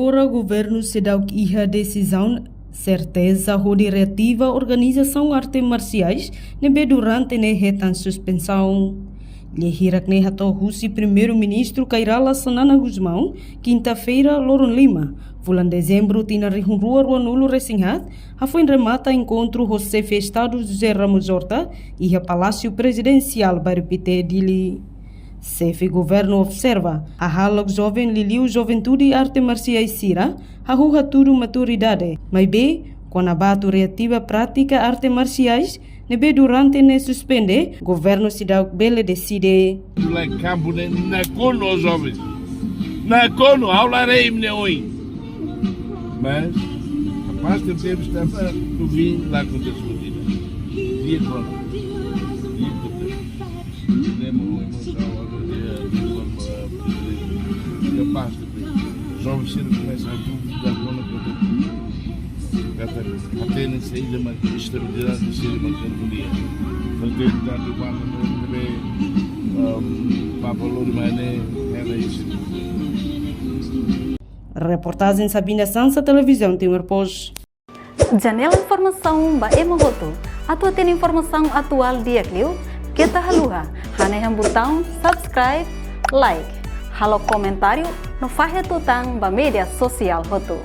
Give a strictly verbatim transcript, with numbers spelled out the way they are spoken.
Agora governu seidauk iha desizaun serteza hodi reativa organizasaun arte marsiais ne'ebé durante ne'e hetan suspensaun. Lia hirak ne'e hato'o husi Primeiru-Ministru Kay Rala Xanana Gusmão, kinta-feira, loron lima, fulan Dezembru, tinan rihun rua ruanulu resin haat, hafoin remata enkontru ho Xefe Estadu José Ramos Horta iha Palásiu Prezidensiál Bairru Pité, Dili. Xefe governu observa hahalok joven liuliu juventude arte marsiais sira hahú hatudu maturidade, maibé kona-ba atu reativa prátika arte marsiais ne'ebé durante ne'e suspende, governu seidauk bele deside. Lai kampu ne'e nakonu, jovens. Nakonu, ha'u la haree imi-nia oin. Mas, kapás de tempu estava, tu vin la akontese buat ida. Dia kona. Dia kona. Lembra o emoção, a verdadeira, de forma, eh, capaz de ver. Os jovens sendo começam a dúvida, quando, quando, até, até nem saída, mas estabilidade de ser uma cantoria. Portanto, tanto quando não vê, um, para valor, mas nem, era isso. Reportajen Sabina Sansa, Televizaun Timor Post. Janela informasaun ba ema hotu. Atu hatene informasaun atuál di'ak liu, keta haluha hanehan butaun subscribe, like, halo komentáriu no fahe tutan ba média sosiál hotu.